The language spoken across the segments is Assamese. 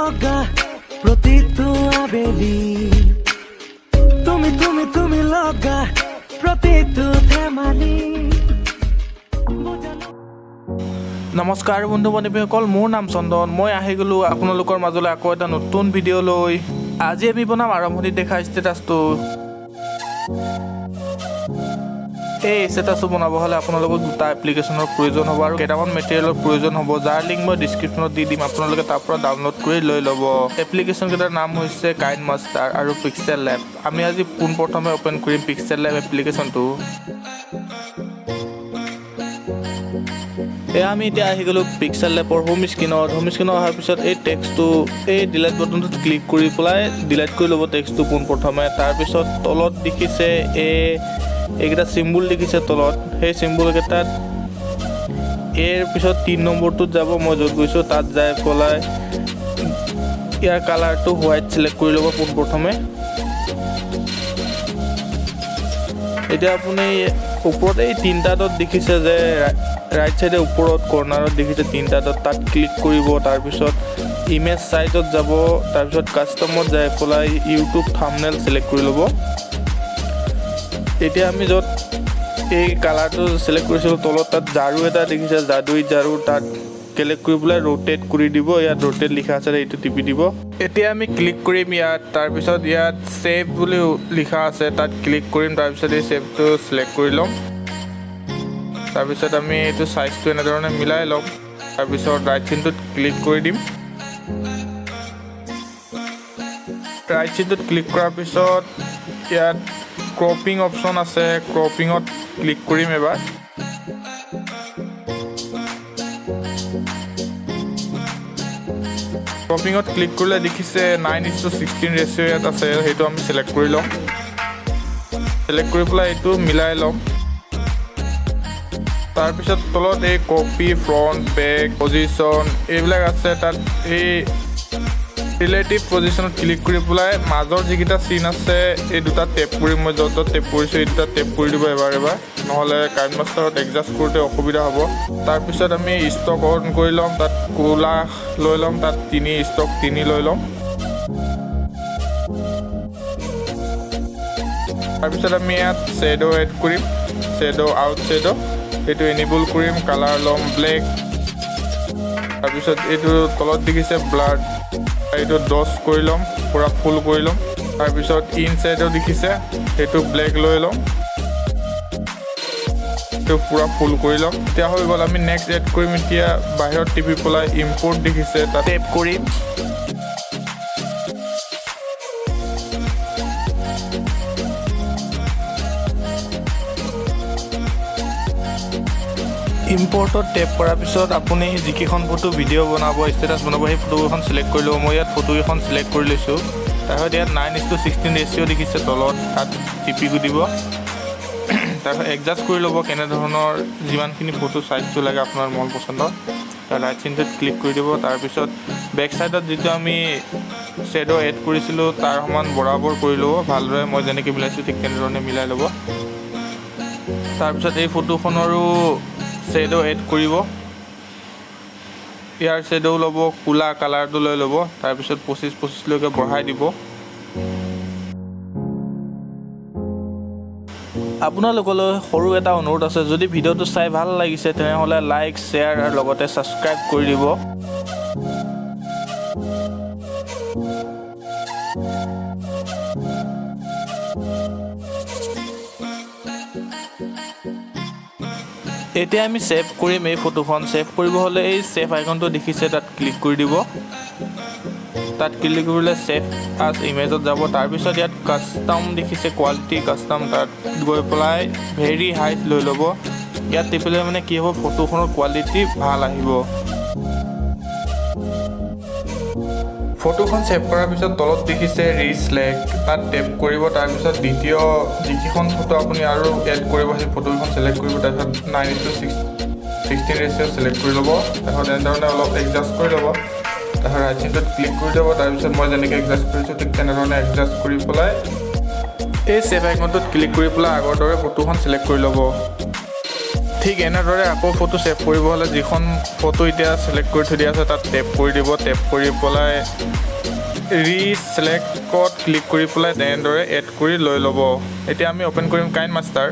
লগা প্ৰতিটো আবেলি, তুমি তুমি তুমি লগা প্ৰতিটো ধেমালি। নমস্কাৰ বন্ধু বান্ধৱীসকল, মোৰ নাম চন্দন। মই আহি গ'লোঁ আপোনালোকৰ মাজলৈ আকৌ এটা নতুন ভিডিঅ' লৈ। আজি আমি বনাম আৰম্ভণিত দেখা ষ্টেটাছটো। এই ষ্টেটাছটো বনাব হ'লে আপোনালোকক দুটা এপ্লিকেশ্যনৰ প্ৰয়োজন হ'ব আৰু কেইটামান মেটেৰিয়েলৰ প্ৰয়োজন হ'ব, যাৰ লিংক মই ডিছক্ৰিপশ্যনত দি দিম। আপোনালোকে তাৰ পৰা ডাউনলোড কৰি লৈ ল'ব। এপ্লিকেশ্যন কেইটাৰ নাম হৈছে কাইন মাষ্টাৰ আৰু পিক্সেল লেব। আমি আজি পোনপ্ৰথমে অ'পেন কৰিম পিক্সেল লেব এপ্লিকেশ্যনটো। এয়া আমি এতিয়া আহি গ'লোঁ পিক্সেল লেবৰ হোম স্ক্ৰীণত। হোম স্ক্ৰীণত অহাৰ পিছত এই টেক্সটো, এই ডিলেট বটনটোত ক্লিক কৰি পেলাই ডিলেট কৰি ল'ব টেক্সটো পোনপ্ৰথমে। তাৰপিছত তলত দেখিছে এইকেইটা চিম্বল দেখিছে তলত, সেই চিম্বলকেইটাত এৰ পিছত 3 নম্বৰটোত যাব, মই য'ত গৈছোঁ তাত যাই পেলাই ইয়াৰ কালাৰটো হোৱাইট চিলেক্ট কৰি ল'ব পোনপ্ৰথমে। এতিয়া আপুনি ওপৰত এই তিনিটা ডট দেখিছে যে ৰাইট চাইডে ওপৰত কৰ্ণাৰত দেখিছে তিনিটা ডট, তাত ক্লিক কৰিব। তাৰপিছত ইমেজ চাইজত যাব, তাৰপিছত কাষ্টমত যাই পেলাই ইউটিউব থাম্বনেইল চিলেক্ট কৰি ল'ব। এতিয়া আমি য'ত এই কালাৰটো চিলেক্ট কৰিছিলোঁ তলত তাত ঝাৰু এটা দেখিছে, যাদুই ঝাৰু, তাত ক্লিক কৰি পেলাই ৰোটেট কৰি দিব। ইয়াত ৰোটেট লিখা আছে, এইটো টিপি দিব। এতিয়া আমি ক্লিক কৰিম ইয়াত, তাৰপিছত ইয়াত ছেভ বুলি লিখা আছে, তাত ক্লিক কৰিম। তাৰপিছত এই ছেভটো চিলেক্ট কৰি ল'ম। তাৰপিছত আমি এইটো চাইজটো এনেধৰণে মিলাই ল'ম। তাৰপিছত ৰাইট চিনটোত ক্লিক কৰি দিম। ৰাইট চিনটোত ক্লিক কৰাৰ পিছত ইয়াত ক্ৰপিং অপশ্যন আছে, ক্ৰপিঙত ক্লিক কৰিম এবাৰ। ক্ৰপিঙত ক্লিক কৰিলে দেখিছে 9:16 ৰেচিঅ' ইয়াত আছে, সেইটো আমি চিলেক্ট কৰি ল'ম। চিলেক্ট কৰি পেলাই এইটো মিলাই ল'ম। তাৰপিছত তলত এই কপি, ফ্ৰণ্ট, বেক, পজিশ্যন এইবিলাক আছে, তাত এই ৰিলেটিভ পজিশ্যনত ক্লিক কৰি পেলাই মাজৰ যিকেইটা চিন আছে এই দুটা টেপ কৰি, মই য'ত য'ত টেপ কৰিছোঁ এই দুটা টেপ কৰি দিব এবাৰ এবাৰ, নহ'লে কাইন মাষ্টাৰত এডজাষ্ট কৰোঁতে অসুবিধা হ'ব। তাৰপিছত আমি ষ্টক অন কৰি ল'ম, তাত ক'লা লৈ ল'ম, তাত 3 ষ্টক 3 লৈ ল'ম। তাৰপিছত আমি ইয়াত শ্বেড' এড কৰিম, শ্বেড' আউট শ্বেড' এইটো এনেবল কৰিম, কালাৰ ল'ম ব্লেক। তাৰপিছত এইটো তলত দেখিছে ব্লাড, এইটো 10 কৰি ল'ম, পূৰা ফুল কৰি ল'ম। তাৰপিছত ইন চাইডো দেখিছে সেইটো ব্লেক লৈ ল'ম, এইটো পূৰা ফুল কৰি ল'ম। এতিয়া হৈ গ'ল। আমি নেক্সট এড কৰিম। এতিয়া বাহিৰত টিপি পেলাই ইম্পৰ্ট দেখিছে তাত টেপ কৰিম। ইম্পৰ্টত টেপ কৰাৰ পিছত আপুনি যিকেইখন ফটো ভিডিঅ' বনাব, ষ্টেটাছ বনাব, সেই ফটোকেইখন চিলেক্ট কৰি ল'ব। মই ইয়াত ফটোকেইখন চিলেক্ট কৰি লৈছোঁ। তাৰপিছত ইয়াত 9:16 ৰেচিঅ' দেখিছে তলত, তাত টিপি দিব। তাৰপিছত এডজাষ্ট কৰি ল'ব কেনেধৰণৰ যিমানখিনি ফটো চাইজটো লাগে আপোনাৰ মন পচন্দৰ। তাৰ ৰাইট চিনটোত ক্লিক কৰি দিব। তাৰপিছত বেক চাইডত যিটো আমি শ্বেড' এড কৰিছিলোঁ তাৰ সমান বৰাবৰ কৰি ল'ব ভালদৰে, মই যেনেকৈ মিলাইছোঁ ঠিক তেনেধৰণে মিলাই ল'ব। তাৰপিছত এই ফটোখনৰো শ্বেড' এড কৰিব, ইয়াৰ শ্বেড'ও ল'ব, ক'লা কালাৰটো লৈ ল'ব। তাৰপিছত 25 25লৈকে বঢ়াই দিব। আপোনালোকলৈ সৰু এটা অনুৰোধ আছে, যদি ভিডিঅ'টো চাই ভাল লাগিছে তেনেহ'লে লাইক, শ্বেয়াৰ আৰু লগতে ছাবস্ক্ৰাইব কৰি দিব। এতিয়া আমি ছেভ কৰিম এই ফটোখন। ছেভ কৰিব হ'লে এই ছেভ আইকনটো দেখিছে তাত ক্লিক কৰি দিব। তাত ক্লিক কৰিলে ছেভ আজ ইমেজত যাব। তাৰপিছত ইয়াত কাষ্টম দেখিছে, কোৱালিটি কাষ্টম, তাত গৈ পেলাই ভেৰি হাই লৈ ল'ব। ইয়াত টিপিলে মানে কি হ'ব, ফটোখনৰ কোৱালিটি ভাল আহিব। ফটোখন ছেভ কৰাৰ পিছত তলত দেখিছে ৰিচলেক্ট, তাত টেপ কৰিব। তাৰপিছত দ্বিতীয় যিকেইখন ফটো আপুনি আৰু এড কৰিব সেই ফটোকেইখন চিলেক্ট কৰিব। তাৰপিছত 9:16 ৰেচিঅ' চিলেক্ট কৰি ল'ব। তাৰপিছত এনেধৰণে অলপ এডজাষ্ট কৰি ল'ব। তাৰপিছত ৰাইট চিনটোত ক্লিক কৰি দিব। তাৰপিছত মই যেনেকৈ এডজাষ্ট কৰিছোঁ ঠিক তেনেধৰণে এডজাষ্ট কৰি পেলাই এই ছেভ আইকনটোত ক্লিক কৰি পেলাই আগৰ দৰে ফটোখন চিলেক্ট কৰি ল'ব। ঠিক এনেদৰে আকৌ ফটো ছেভ কৰিব হ'লে যিখন ফটো এতিয়া ছিলেক্ট কৰি থৈ দিয়া আছে, তাত টেপ কৰি দিব। টেপ কৰি পেলাই ৰিচিলেক্টত ক্লিক কৰি পেলাই তেনেদৰে এড কৰি লৈ ল'ব। এতিয়া আমি অ'পেন কৰিম কাইন মাষ্টাৰ।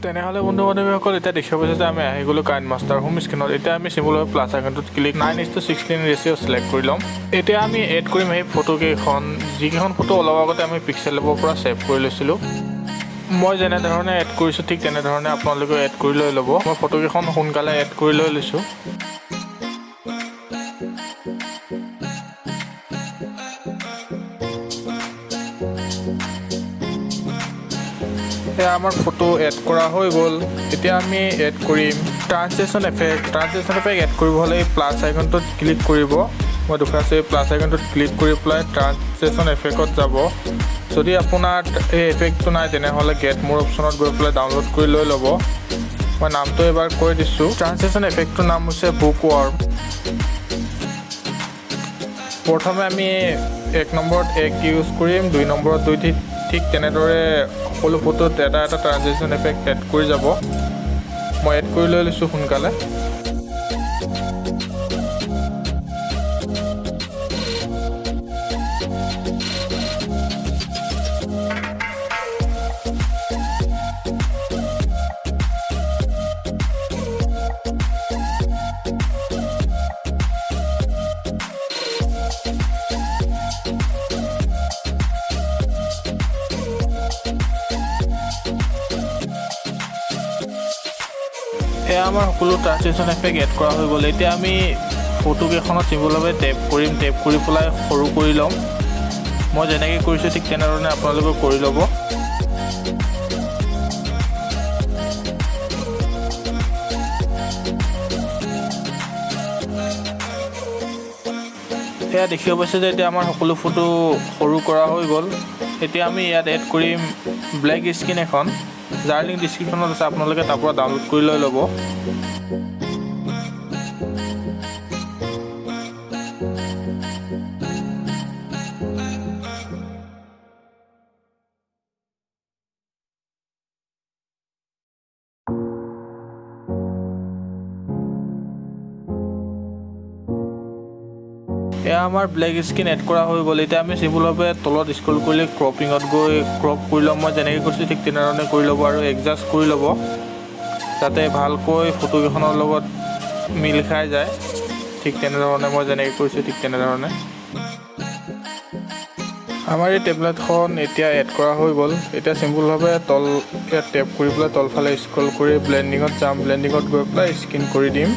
তেনেহ'লে বন্ধু বান্ধৱীসকল, এতিয়া দেখিব পাইছে যে আমি আহি গ'লোঁ কাইন মাষ্টাৰ হোম স্ক্ৰীণত। এতিয়া আমি চিম্বলৰ প্লাছ আইকনটোত click, 9:16 ratio select কৰি ল'ম। এতিয়া আমি এড কৰিম সেই ফটোকেইখন, যিকেইখন ফটো অলপ আগতে আমি পিক্সেল লেবৰ পৰা ছেভ কৰি লৈছিলোঁ। মই যেনেধৰণে এড কৰিছোঁ, ঠিক তেনেধৰণে আপোনালোকেও এড কৰি লৈ ল'ব। মই ফটোকেইখন সোনকালে এড কৰি লৈ লৈছোঁ। এয়া আমাৰ ফটো এড কৰা হৈ গ'ল। এতিয়া আমি এড কৰিম transition effect. Transition effect add কৰিব হ'লে এই প্লাছ আইকনটোত ক্লিক কৰিব। মই দেখুৱাইছোঁ, এই প্লাছ আইকনটোত ক্লিক কৰি পেলাই ট্ৰান্সলেশ্যন এফেক্টত যাব। যদি আপোনাৰ এই এফেক্টটো নাই, তেনেহ'লে গেট মোৰ অপশ্যনত গৈ পেলাই ডাউনলোড কৰি লৈ ল'ব। মই নামটো এবাৰ কৈ দিছোঁ। ট্ৰান্সলেশ্যন এফেক্টটোৰ নাম হৈছে বুক ৱৰ্ম। প্ৰথমে আমি এক নম্বৰত এক ইউজ কৰিম, দুই নম্বৰত দুই, ঠিক তেনেদৰে সকলো ফটোত এটা এটা ট্ৰানজিশ্যন এফেক্ট এড কৰি যাব। মই এড কৰি লৈ লৈছোঁ সোনকালে। এয়া আমাৰ সকলো ট্ৰানজিশ্যন এফেক্ট এড কৰা হৈ গ'ল। এতিয়া আমি ফটোকেইখনত চিম্পলভাৱে টেপ কৰিম। টেপ কৰি পেলাই সৰু কৰি ল'ম। মই যেনেকৈ কৰিছোঁ, ঠিক তেনেধৰণে আপোনালোকেও কৰি ল'ব। এয়া দেখিব পাইছে যে এতিয়া আমাৰ সকলো ফটো সৰু কৰা হৈ গ'ল। এতিয়া আমি ইয়াত এড কৰিম ব্লেক স্ক্ৰীণ এখন, যাৰ লিংক ডিছক্ৰিপশ্যনত আছে। আপোনালোকে তাৰ পৰা ডাউনলোড কৰি লৈ ল'ব। এয়া আমাৰ ব্লেক স্ক্ৰীণ এড কৰা হৈ গ'ল। এতিয়া আমি চিম্পলভাৱে তলত স্ক্ৰল কৰিলে ক্ৰপিঙত গৈ ক্ৰপ কৰি ল'ম। মই যেনেকৈ কৰিছোঁ, ঠিক তেনেধৰণে কৰি ল'ব আৰু এডজাষ্ট কৰি ল'ব, যাতে ভালকৈ ফটোকেইখনৰ লগত মিল খাই যায়। ঠিক তেনেধৰণে, মই যেনেকৈ কৰিছোঁ ঠিক তেনেধৰণে। আমাৰ এই টেবলেটখন এতিয়া এড কৰা হৈ গ'ল। এতিয়া চিম্পলভাৱে তল ইয়াত টেপ কৰি পেলাই তলফালে স্ক্ৰল কৰি ব্লেণ্ডিঙত যাম। ব্লেণ্ডিঙত গৈ পেলাই স্ক্ৰীণ কৰি দিম।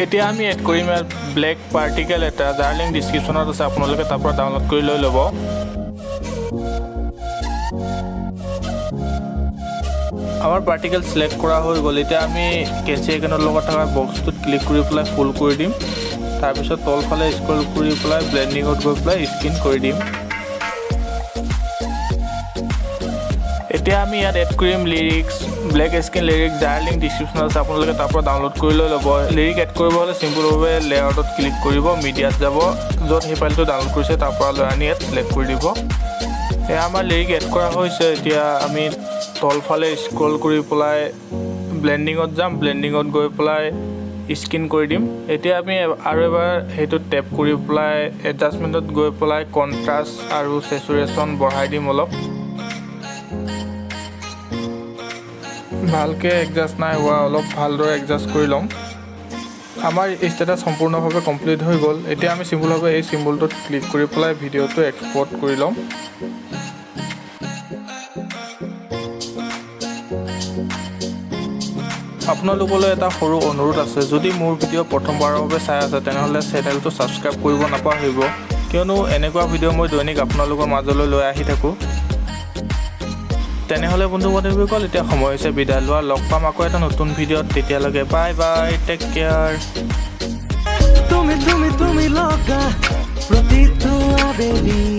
এতিয়া আমি এড কৰিম ইয়াত ব্লেক পাৰ্টিকেল এটা, যাৰ লিংক ডিছক্ৰিপশ্যনত আছে। আপোনালোকে তাৰ পৰা ডাউনলোড কৰি লৈ ল'ব। আমাৰ পাৰ্টিকেল চিলেক্ট কৰা হৈ গ'ল। এতিয়া আমি কেঁচি আইকনৰ লগত থকা বক্সটোত ক্লিক কৰি পেলাই ফুল কৰি দিম। তাৰপিছত তলফালে স্ক্ৰল কৰি পেলাই ব্লেণ্ডিঙত গৈ পেলাই স্ক্ৰীণ কৰি দিম। এতিয়া আমি ইয়াত এড কৰিম লিৰিক্স, ব্লেক স্ক্ৰীণ লিৰিক্স, যাৰ লিংক ডিছক্ৰিপশ্যনত আছে। আপোনালোকে তাৰ পৰা ডাউনলোড কৰি লৈ ল'ব। লিৰিক এড কৰিব হ'লে চিম্পলভাৱে লেআউটত ক্লিক কৰিব, মিডিয়াত যাব, য'ত সেই ফাইলটো ডাউনলোড কৰিছে তাৰ পৰা লৈ আনি ইয়াত চিলেক্ট কৰি দিব। এয়া আমাৰ লিৰিক এড কৰা হৈছে। এতিয়া আমি তলফালে স্ক্ৰল কৰি পেলাই ব্লেণ্ডিঙত যাম। ব্লেণ্ডিঙত গৈ পেলাই স্ক্ৰীণ কৰি দিম। এতিয়া আমি আৰু এবাৰ সেইটোত টেপ কৰি পেলাই এডজাষ্টমেণ্টত গৈ পেলাই কণ্ট্ৰাষ্ট আৰু চেচুৰেশ্যন বঢ়াই দিম অলপ। ভালকৈ এডজাষ্ট নাই হোৱা, অলপ ভালদৰে এডজাষ্ট কৰি ল'ম। আমাৰ ষ্টেটাছ সম্পূৰ্ণভাৱে কমপ্লিট হৈ গ'ল। এতিয়া আমি চিম্পলভাৱে এই চিম্বলটোত ক্লিক কৰি পেলাই ভিডিঅ'টো এক্সপৰ্ট কৰি ল'ম। আপোনালোকলৈ এটা সৰু অনুৰোধ আছে। যদি মোৰ ভিডিঅ' প্ৰথমবাৰৰ বাবে চাই আছে, তেনেহ'লে চেনেলটো ছাবস্ক্ৰাইব কৰিব নাপাহৰিব, কিয়নো এনেকুৱা ভিডিঅ' মই দৈনিক আপোনালোকৰ মাজলৈ লৈ আহি থাকোঁ। তেনেহ'লে বন্ধু বান্ধৱীসকল, এতিয়া সময় হৈছে বিদায় লোৱা। লগ পাম আকৌ এটা নতুন ভিডিঅ'ত। তেতিয়ালৈকে বাই বাই, টেক কেয়াৰ। তুমি তুমি তুমি লগা প্ৰতিটো আবেলি।